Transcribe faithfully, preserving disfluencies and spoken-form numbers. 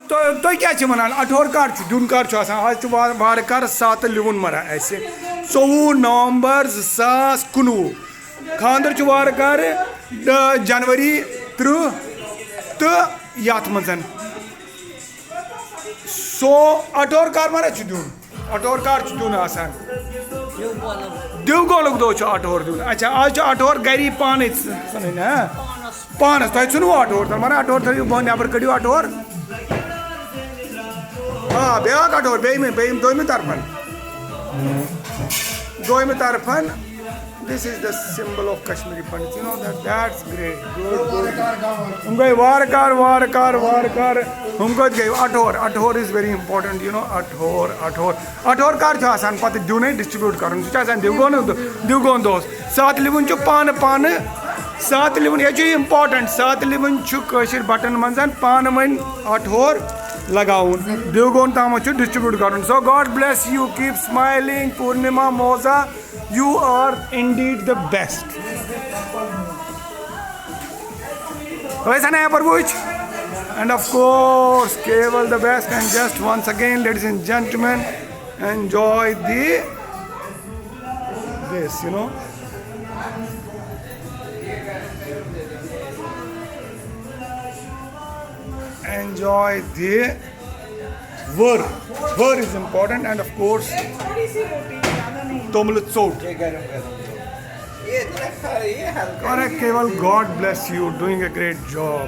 تۄہہِ تۄہہِ کیٛاہ چھِ وَنان؟ اَٹھوٗر کر چھُ دیُن، کر چھُ آسان؟ آز چھُ وار وارٕ کارٕ ساتہٕ لِوُن مَران اَسہِ، ژوٚوُہ نومبر زٕ ساس کُنوُہ۔ خانٛدر چھُ وارٕ کارٕ دَہ جنوری تٕرٛہ، تہٕ یَتھ منٛز سو اَٹھوٗر کر مَران چھُ دیُن؟ اَٹھوٗر کر چھُ دیُن آسان؟ دیوگولُک دۄہ چھُ اَٹھوٗر دیُن۔ اچھا، آز چھُ اَٹھوٗر گَری پانَے ژ-، ژھٕنٕنۍ، ہا؟ پانَس۔ تۄہہِ ژھٕنوٕ اَٹھوٗر؟ تَلہٕ مَران اَٹھوٗر تھٲیِو بۄن نٮ۪بر، کٔڑِو اَٹھوٗر۔ آ، بیٛاکھ اَٹھوٗر، بیٚیہِ مےٚ، بیٚیہِ یِم دوٚیمہِ طرفَن۔ دوٚیمہِ طرفَن۔ This is the symbol of Kashmiri Pandits. You know that, that's great. Good, good. ہُم گٔے وارٕ کار، وارٕ کار، وارٕ کار۔ ہُم کَتہِ گٔے؟ اَٹھوٗر، اَٹھوٗر is very important, you know, اَٹھوٗر، اَٹھوٗر۔ اَٹھوٗر کر چھُ آسان پَتہٕ دیُنٕے، distribute کَرُن؟ سُہ چھُ آسان دیوگون دۄہ، دیوگون دۄہَس۔ ساتہٕ لِوُن چھُ پانہٕ پانہٕ، ساتہٕ لِوُن، یہِ چھُ important۔ ساتہٕ لِوُن چھُ کٲشِر بَٹَن منٛز پانہٕ ؤنۍ اَٹھوٗر لگاوُن۔ دیوگون تامَتھ چھُ distribute کَرُن۔ So God bless you, keep smiling, Purnima Moza. You are indeed the best. Where's an apple bush? And of course, Keval the best. And just once again, ladies and gentlemen, enjoy the this, you know. Enjoy the Word. Word is important and of course, توٚملہٕ ژوٚٹ۔ Correct, Keval, God bless you, doing a great job.